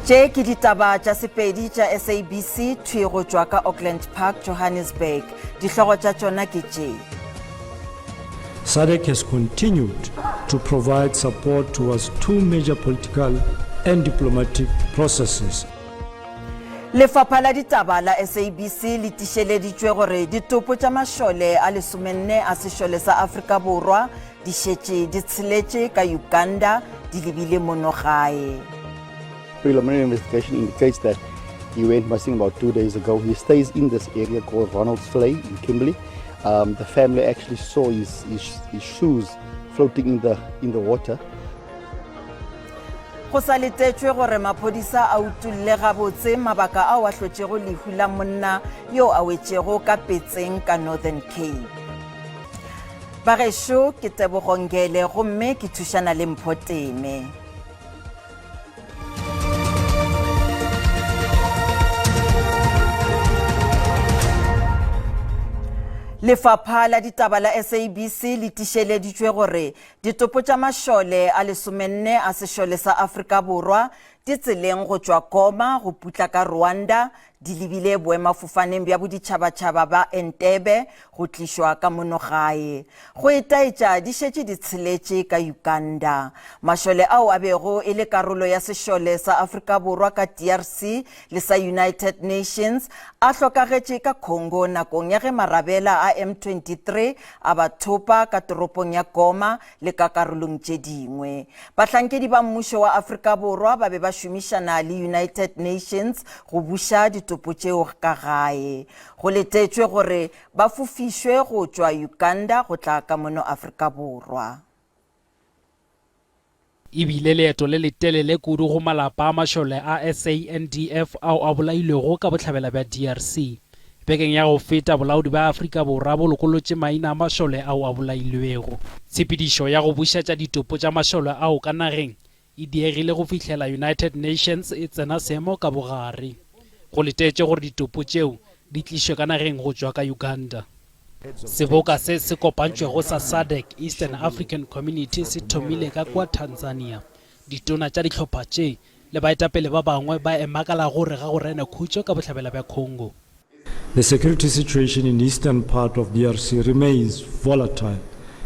Tše ke ditaba tša Sepedi tša SABC thwi go tšwa ka Auckland Park, Johannesburg. Dihlogo tša tšona ke tše. SADC has continued to provide support towards two major political and diplomatic processes. Lefapha la ditaba la SABC le tišeleditšwe gore ditopo tša mašole a lesomenne a sešole sa Afrika Borwa di šetše di tsheletše ka Uganda di lebile mono gae. Preliminary investigation indicates that he went missing about two days ago. He stays in this area called Ronaldsvlei in Kimberley. Um, the family actually saw his, his, his shoes floating in the, in the water. Go sa letetšwe gore maphodisa a utolle gabotse mabaka ao a hlotšego lehu la monna yo a wetšego ka petseng ka Northern Cape. Bagešo ke Tebogo Ngele gomme ke thušana le Mpho Teme. Lefapha la ditaba la SABC le tišeleditšwe gore ditopo tša mašole a lesomenne a sešole sa Afrika Borwa di tseleng go tšwa Goma go putla ka Rwanda di lebile boemafofaneng bja boditšhabatšhaba ba Entebbe go tlišwa ka mono gae. Go itaetša di šetše di tsheletše ka Uganda. Mašole ao a bego e le karolo ya sešole sa Afrika Borwa ka DRC le sa United Nations a hlokagetše ka Congo nakong ya ge marabela a M23 a ba thopa ka toropong ya Goma le ka karolong tše dingwe. Bahlankedi ba mmušo wa Afrika Borwa ba be ba šomišana le United Nations go buša ditopo tšeo ka gae. Go letetšwe gore ba fofišwe go tšwa Uganda go tla ka mono Afrika Borwa. E bile leeto le letelele kudu go malapa a mašole a SANDF ao a bolailwego ka bohlabela bja DRC. Bekeng ya go feta, bolaodi bja Afrika Borwa bo lokolotše maina a mašole ao a bolailwego. Tshepedišo ya go bušetša ditopo tša mašole ao ka nageng e diegile go fihlela United Nations e tsena seemo ka bogare. Go letetšwe gore ditopo tšeo di tlišwe ka nageng go tšwa ka Uganda. Seboka se se kopantšwego sa SADC Eastern African Community se thomile ka kua Tanzania. Ditona tša dihlopha tše le baetapele ba bangwe ba ema ka la gore ga go rene khutšo ka bohlabela bja Congo. The security situation in eastern part of DRC remains volatile,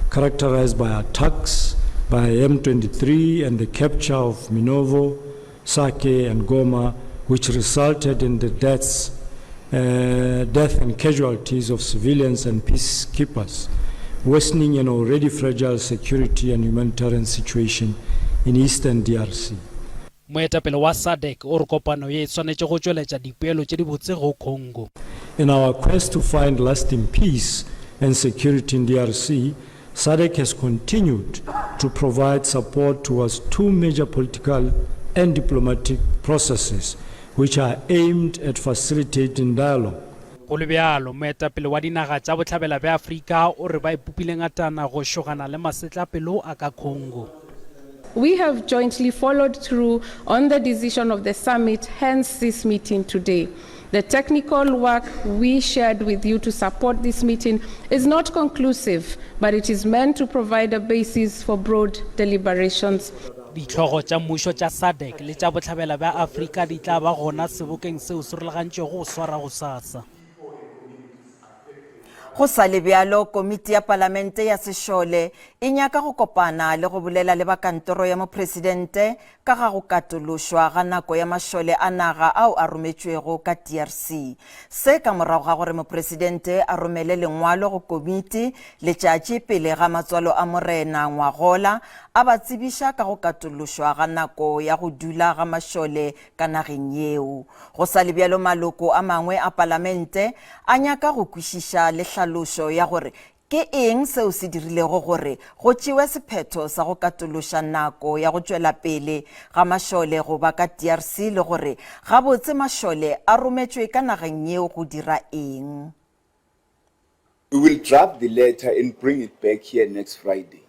characterized by attacks by M23 and the capture of Minovo, Sake and Goma, which resulted in the deaths, uh, death and casualties of civilians and peacekeepers, worsening an already fragile security and humanitarian situation in eastern DRC. Moetapele wa SADC o re kopano ye e swanetše go tšweletša dipoelo tše dibotse go Congo. In our quest to find lasting peace and security in DRC, SADC has continued to provide support towards two major political and diplomatic processes which are aimed at facilitating dialogue. Go le bjalo, moetapele wa dinaga tša Bohlabela bja Afrika o re ba ipopile ngatana go šogana le masetlapelo a ka Congo. We have jointly followed through on the decision of the summit, hence this meeting today. The technical work we shared with you to support this meeting is not conclusive, but it is meant to provide a basis for broad deliberations. Dihlogo tša mmušo tša SADC le tša Bohlabela bja Afrika di tla ba gona sebokeng seo se rulagantšwego go swara gosasa. Go sa le bjalo, komiti ya palamente ya sešole e nyaka go kopana le go bolela le ba kantoro ya mopresidente ka ga go katološwa ga nako ya mašole a naga ao a rometšwego ka DRC. Se ka morago ga gore mopresidente a romele lengwalo go komiti letšatši pele ga matswalo a Morena ngwagola a ba tsebiša ka go katološwa ga nako ya go dula ga mašole ka nageng yeo. Go sa le bjalo maloko a mangwe a palamente a nyaka go kwešiša le hlalošo ya gore ke eng seo se dirilego gore go tšewe sephetho sa go katološa nako ya go tšwela pele ga mašole go ba ka DRC le gore gabotse mašole a rometšwe ka nageng yeo go dira eng. We will draft the letter and bring it back here next Friday,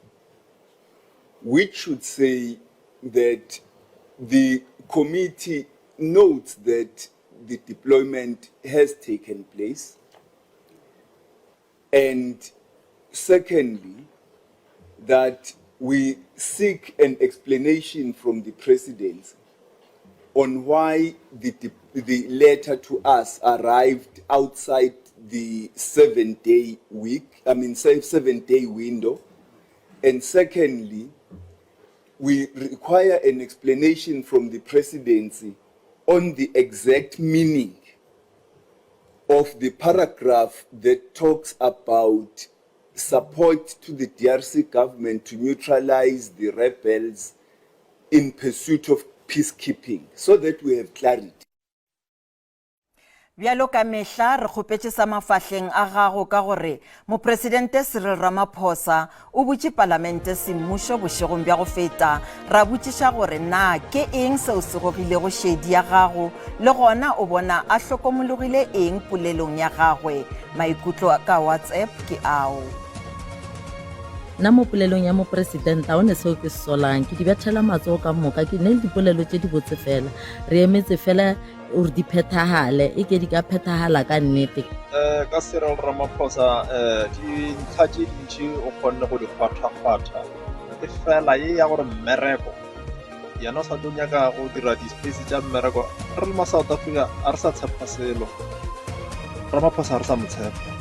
which should say that the committee notes that the deployment has taken place. And secondly, that we seek an explanation from the presidency on why the, the letter to us arrived outside the seven day week, I mean, seven day window. And secondly, we require an explanation from the presidency on the exact meaning of the paragraph that talks about support to the DRC government to neutralize the rebels in pursuit of peacekeeping so that we have clarity. Bjalo ka mehla re kgopetše sa mafahleng a gago ka gore Mopresidente Cyril Ramaphosa o butše Palamente semmušo bošegong bja go feta, ra botšiša gore na ke eng seo se gogilego šedi ya gago le gona o bona a hlokomologile eng polelong ya gagwe. Maikutlo ka WhatsApp ke ao. Nna mo polelong ya mopresidente ga o ne seo ke se solang, ke di bethela matsogo ka moka, ke ne le dipolelo tše dibotse fela, re emetse fela gore di phethagale, e ke di ka phethagala ka nnete. Um ka Cyril Ramaphosa um dintlha tše dintši o kgonne go di kgwathakgwatha, e fela ye ya gore mmereko yena o sa tlo nyaka go dira di-space tša mmereko, re le ma South Africa a re sa tshepa selo, Ramaphosa ga re sa mo tshepa.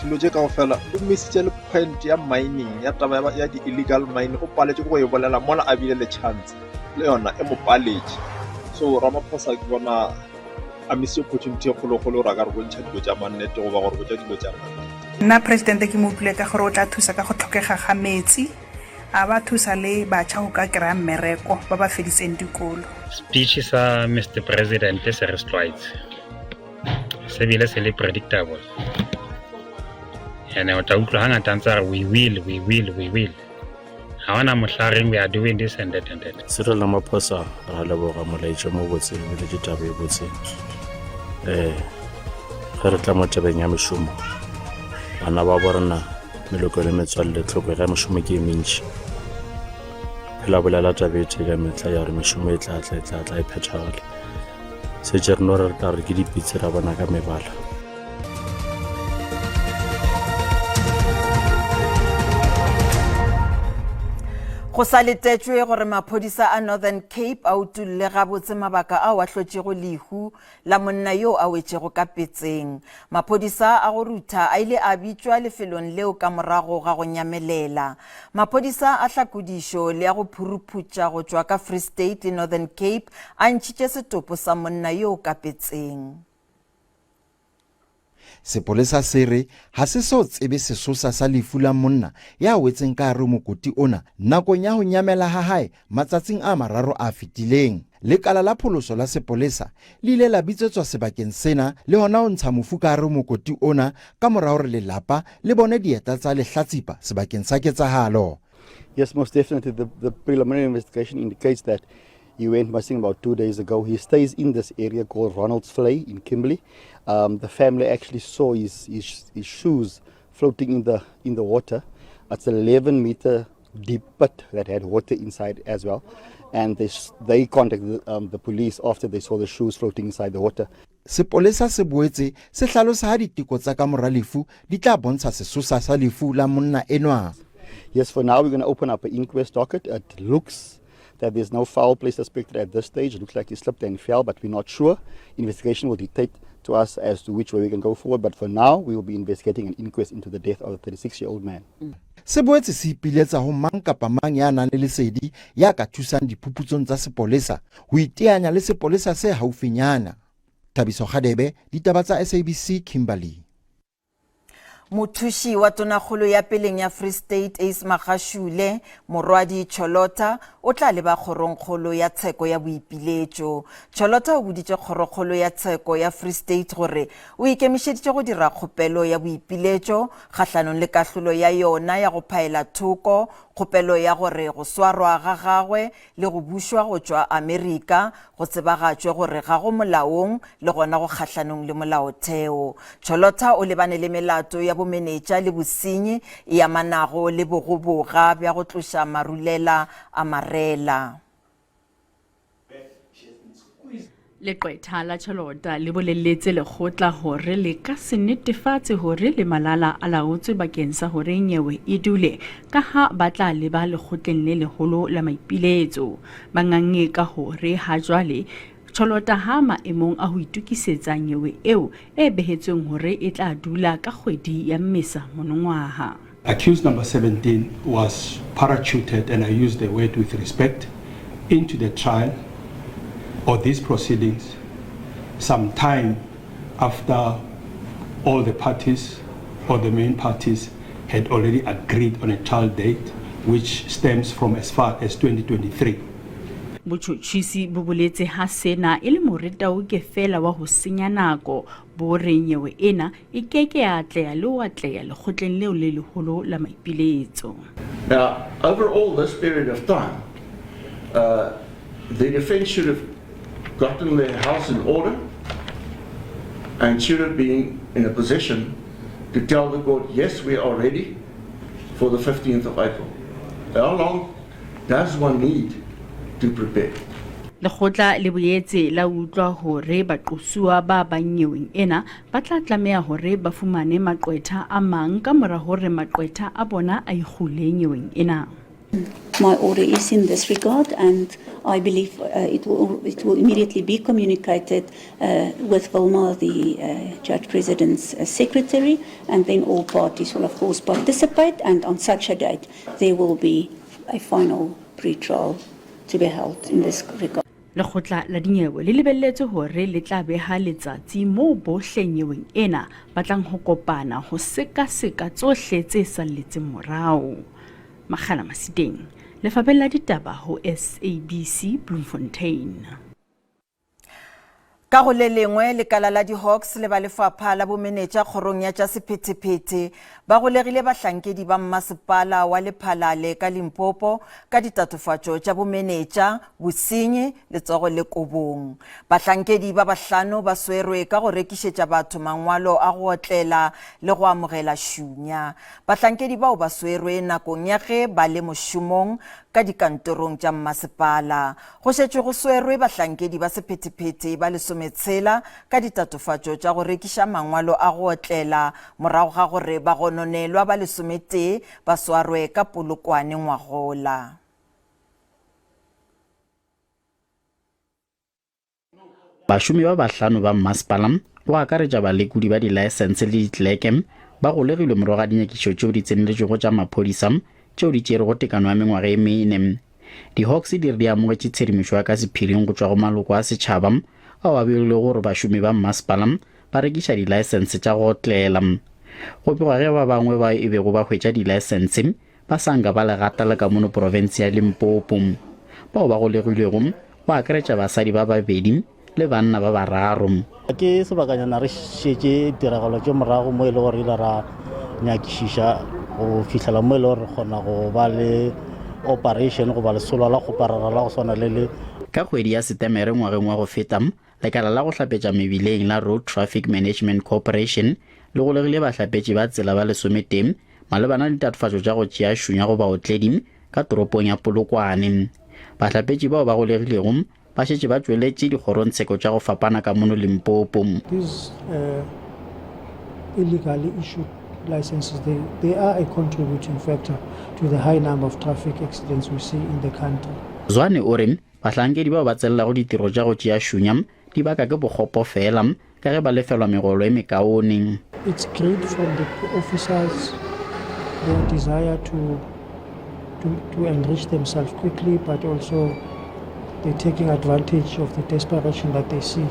Dilo tše kaofela o misitše le point ya mining ya taba ya di-illegal mining o paletše ke go e bolela mola a bile le chance le yona e mo paletše. So Ramaphosa ke bona a misitše opportunity e kgolokgolo gore a ka re bontšha dilo tša mannete goba gore botša dilo tša mannete. Nna presidente ke mo utlwile ka gore o tla thusa ka go tlhokega ga metsi, a ba thusa le batjha go ka kry-a mmereko ba ba feditseng dikolo. Speech sa Mister President se re se tlwaetse. Se bile se le predictable. Ene o tla utlwa hangata ntse a re we will, we will, we will. Ha hona mohla reng we are doing this and that and that. Cyril Ramaphosa ra leboga molaetša mo botse ebile ke taba e botse. Eh ge re tla mo tabeng ya mešomo bana ba borena meloko le metswalle tlhokego ya mešomo ke e mentši. Phela bolela taba e tee ka mehla ya gore mešomo e tla tla e tla tla e phethagale. Šetše re no re re tla re ke dipitsi ra bona ka mebala. Go sa letetšwe gore maphodisa a Northern Cape a utolle gabotse mabaka ao a hlotšego lehu la monna yo a wetšego ka petseng. Maphodisa a go rutha a ile a bitšwa lefelong leo ka morago ga go nyamelela. Maphodisa a hlakodišo le a go phuruphutša go tšwa ka Free State le Northern Cape a ntšhitše setopo sa monna yoo ka petseng. Sepolesa se re ga se so tsebe sesosa sa lefu la monna ya wetseng ka hare mokoti ona nakong ya ho nyamela ha hae matsatsing a mararo a fetileng. Lekala la pholoso la sepolesa le ile la bitsetswa sebakeng sena le hona ho ntsha mofu ka hare mokoti ona ka mora hore lelapa le bone dieta tsa lehlatsipa sebakeng sa ketsahalo. Yes, most definitely. The, the preliminary investigation indicates that he went missing about two days ago. He stays in this area called Ronaldsvlei in Kimberley. Um, the family actually saw his, his, his shoes floating in the, in the water. It's 11 meter deep pit that had water inside as well. And they, they contacted um, the police after they saw the shoes floating inside the water. Sepolesa se boetse se hlalosa ha diteko tsa ka mora lefu di tla bontsha sesosa sa lefu la monna enwa. Yes, for now we're going to open up an inquest docket. It looks that there's no foul play suspected at this stage. It looks like he slipped and fell, but we're not sure. Investigation will dictate to us as to which way we can go forward. But for now, we will be investigating an inquest into the death of the 36-year-old man. Se boetse se ipiletsa ho mang kapa mang ya nang le lesedi ya ka thusang diphuputsong tsa sepolesa ho iteanya le sepolesa se haufinyana. Thabiso Kgadebe, Ditaba tsa SABC, Kimberley. Mothuši wa Tonakgolo ya peleng ya Free State Ace Magashule, Morwadi Cholota, o tla leba Kgorongkgolo ya Tsheko ya Boipiletšo. Cholota o boditše Kgorokgolo ya Tsheko ya Free State gore o ikemišeditše go dira kgopelo ya boipiletšo kgahlanong le kahlolo ya yona ya go phaela thoko kgopelo ya gore go swarwa ga gagwe le go bušwa go tšwa Amerika go tsebagatšwe gore ga go molaong le gona go kgahlanong le molaotheo. Cholota o lebane le melato ya bomenetša le bosenyi e amanago le bogoboga bja go tloša marulela a marela. Leqwetha la Cholota le boleletse lekgotla hore le ka se netefatse hore le malala a laotswe bakeng sa hore nyewe e dule ka ha ba tla leba lekgotleng le leholo la maipiletso. Ba ngange ka hore ha jwale Cholota ha maemong a ho itokisetsa nyewe eo e behetsweng hore e tla dula ka kgwedi ya Mmesa monongwaha. Accused number 17 was parachuted, and I use the word with respect, into the trial or these proceedings some time after all the parties or the main parties had already agreed on a trial date, which stems from as far as 2023. Botjhotjhisi bo boletse ha sena e le moretaoke feela wa ho senya nako, bo re nyewe ena e ke ke ya atleha le ho atleha lekgotleng leo le leholo la maipiletso. Now, over all this period of time, uh, the defense should have gotten their house in order and should have been in a position to tell the court, yes, we are ready for the 15th of April. How long does one need to prepare? Lekgotla le boetse la utlwa hore baqosuwa ba bang nyeweng ena ba tla tlameha hore ba fumane maqwetha a mang ka mora hore maqwetha a bona a ikgule nyeweng ena. My order is in this regard and I believe uh, it, will, it will immediately be communicated uh, with Wilma, the uh, Judge President's uh, secretary, and then all parties will of course participate and on such a date there will be a final pre-trial to be held in this regard. Lekgotla la dinyewe le lebelletswe hore le tla beha letsatsi moo bohle nyeweng ena ba tlang ho kopana ho sekaseka tsohle tse salletseng morao. Makgala Masiteng, Lefapheng la Ditaba ho SABC Bloemfontein. Ka go le lengwe, lekala la di-Hawks le ba lefapha la bomenetša kgorong ya tša sephethephethe ba golegile bahlankedi ba mmasepala wa Lephalale ka Limpopo ka ditatofatšo tša bomenetša, bosenyi, letsogo le kobong. Bahlankedi ba bahlano ba swerwe ka go rekišetša batho mangwalo a go otlela le go amogela šunya. Bahlankedi bao ba swerwe nakong ya ge ba le mošomong ka dikantorong tša mmasepala. Go šetšwe go swerwe bahlankedi ba sephethephethe ba lesometshela ka ditatofatšo tša go rekiša mangwalo a go otlela morago ga gore bagononelwa ba lesometee ba swarwe ka Polokwane ngwagola. Bašomi ba bahlano ba mmasepala, go akaretša balekodi ba dilaesense le ditleleke, ba golegilwe morago ga dinyakišišo tšeo di tseneletšego tša maphodisa tšeo di tšerego tekano ya mengwaga e mene. Di-Hawks di re di amogetše tshedimošo ya ka sephiring go tšwa go maloko a setšhaba ao a begilego gore bašomi ba mmasepala ba rekiša dilaesense tša go otlela. Go begwa ge ba bangwe bao e bego ba hwetša dilaesense ba sa nka ba le gata le ka mono profense ya Limpopo. Bao ba golegilwego go akaretša basadi ba babedi le banna ba bararo. Ke sebakanyana re šetše tiragalo tše morago mo e le gore ile ra nyakišiša go fihlela mo e le gore re kgona go ba le operation goba lesolo la kgoparara la go swana le le. Ka kgwedi ya Setemere ngwageng wa go feta, lekala la go hlapetša mebileng la Road Traffic Management Corporation le golegile bahlapetši ba tsela ba lesometee malebana le ditatofatšo tša go tšea šunya go baotledi ka toropong ya Polokwane. Bahlapetši bao ba golegilego ba šetše ba tšweletše dikgorongtsheko tša go fapana ka mono Limpopo. These uh, illegally issued licenses, they, they are a contributing factor to the high number of traffic accidents we see in the country. Zwane o re bahlankedi bao ba tsenelago ditiro tša go tšea šunya di baka ke bokgopo feela ka ge ba lefelwa megolo e mekaone. It's greed from the officers, their desire to, to, to enrich themselves quickly, but also they're taking advantage of the desperation that they see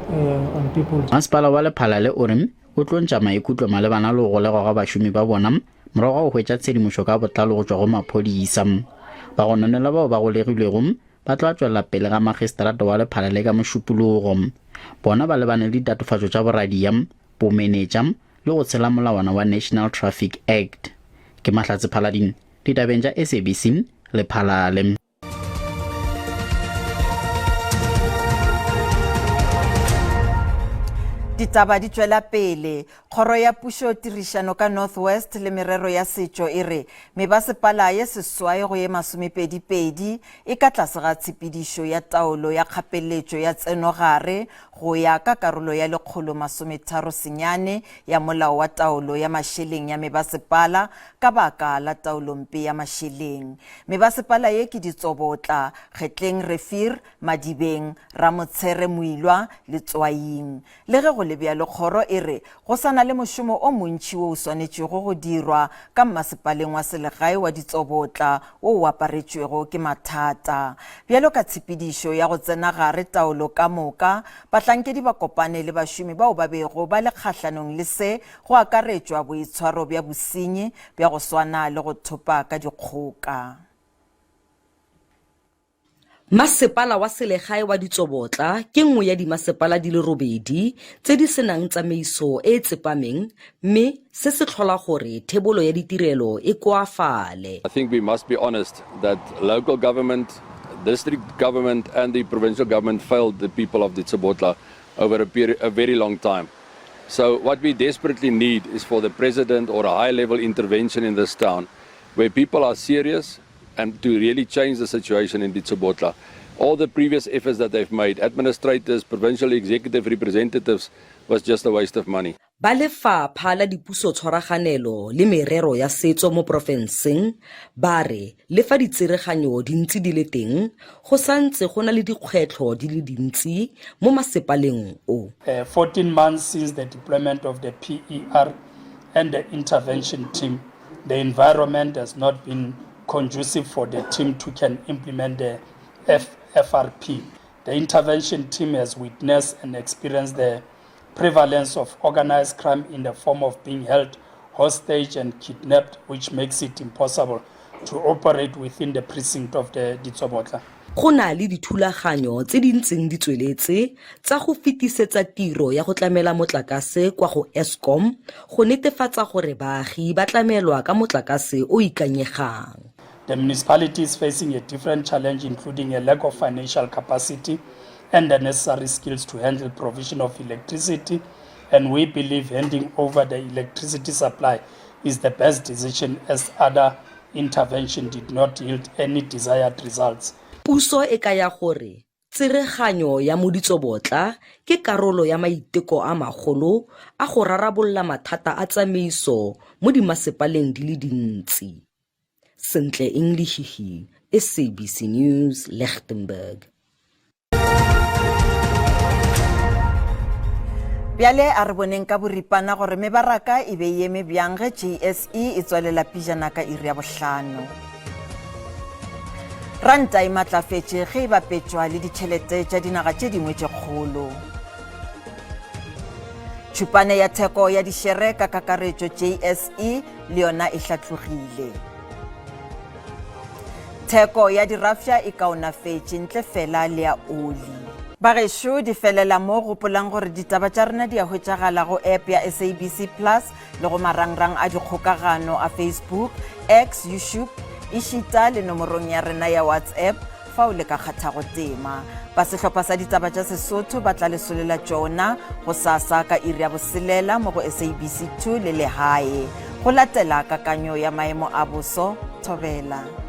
uh, on people. Masepala wa Lephalale o re o tlo ntša maikutlo malebana le go golegwa ga bašomi ba bona morago ga go hwetša tshedimošo ka botlalo go tšwa go maphodisa. Bagononelwa bao ba golegilwego ba tla tšwelela pele ga magistrata wa Lephalale ka Mošupologo. Bona ba lebane le ditatofatšo tša boradia, bomenetša le go tshela molawana wa National Traffic Act. Ke Mahlatse Phalading, ditabeng tša SABC, Lephalale. Ditaba di tšwela pele. Kgoro ya Pušo Tirišano ka North West le Merero ya Setšo e re mebasepala ye seswai go ye masomepedipedi e ka tlase ga tshepedišo ya taolo ya kgapeletšo ya tsenogare go ya ka karolo ya 139 ya Molao wa Taolo ya Mašeleng ya Mebasepala ka baka la taolompe ya mašeleng. Mebasepala ye ke Ditsobotla, Kgetleng Refir, Madibeng, Ramotshere Moilwa le Tswaing. Le ge go le bjalo, kgoro e re go sa na le mošomo o montši wo o swanetšego go dirwa ka mmasepaleng wa selegae wa Ditsobotla wo o aparetšwego ke mathata. Bjalo ka tshepedišo ya go tsena gare taolo ka moka, bahlankedi ba kopane le bašomi bao ba bego ba le kgahlanong le se go akaretšwa boitshwaro bja bosenyi bja go swana le go thopa ka dikgoka. Masepala wa selegae wa Ditsobotla ke nngwe ya dimasepala di le robedi tse di senang tsamaiso e e tsepameng mme se se tlhola gore thebolo ya ditirelo e koafale. I think we must be honest that local government, district government and the provincial government failed the people of Ditsobotla over a period, a very long time. So what we desperately need is for the president or a high level intervention in this town where people are serious and to really change the situation in Ditsobotla. All the previous efforts that they've made, administrators, provincial executive representatives, was just a waste of money. Ba Lefapha la Dipusotshwaraganelo le Merero ya Setso mo porofenseng ba re le fa ditsereganyo di ntse di le teng, go santse go na le dikgwetlho di le dintsi mo masepaleng o. 14 months since the deployment of the PER and the intervention team, the environment has not been conducive for the team to can implement the F FRP. The intervention team has witnessed and experienced the prevalence of organized crime in the form of being held hostage and kidnapped, which makes it impossible to operate within the precinct of the Ditsobotla. Go na le dithulaganyo tse di ntseng di tsweletse tsa go fetisetsa tiro ya go tlamela motlakase kwa go Eskom go netefatsa gore baagi ba tlamelwa ka motlakase o ikanyegang. The municipality is facing a different challenge including a lack of financial capacity and the necessary skills to handle provision of electricity and we believe handing over the electricity supply is the best decision as other intervention did not yield any desired results. Puso e kaya gore tsereganyo ya moditsobotla ke karolo ya maiteko a magolo a go rarabolola mathata a tsamaiso mo dimasepaleng di le dintsi. Sentle English SABC News, Lichtenburg. Bjale a re boneng ka boripana gore mebaraka e be e eme bjang ge JSE e tswalela pijana ka iri ya bohlano. Ranta e matlafetše ge e bapetšwa le ditšhelete tša dinaga tše dingwe tše kgolo. Tšhupane ya theko ya dišere ka kakaretšo JSE le yona e hlatlogile. Theko ya dirafša e kaonafetše ntle fela le ya oli. Bagešo di felela mo, gopolang gore ditaba tša rena di a hwetšagala go app ya SABC Plus le go marangrang a dikgokagano a Facebook, X, YouTube ešita le nomorong ya rena ya WhatsApp fao le ka kgathago tema. Ba sehlopha sa ditaba tša Sesotho ba tla le solela tšona gosasa ka iri ya boselela mo go SABC 2 le Lehae. Go latela kakanyo ya maemo a boso, thobela.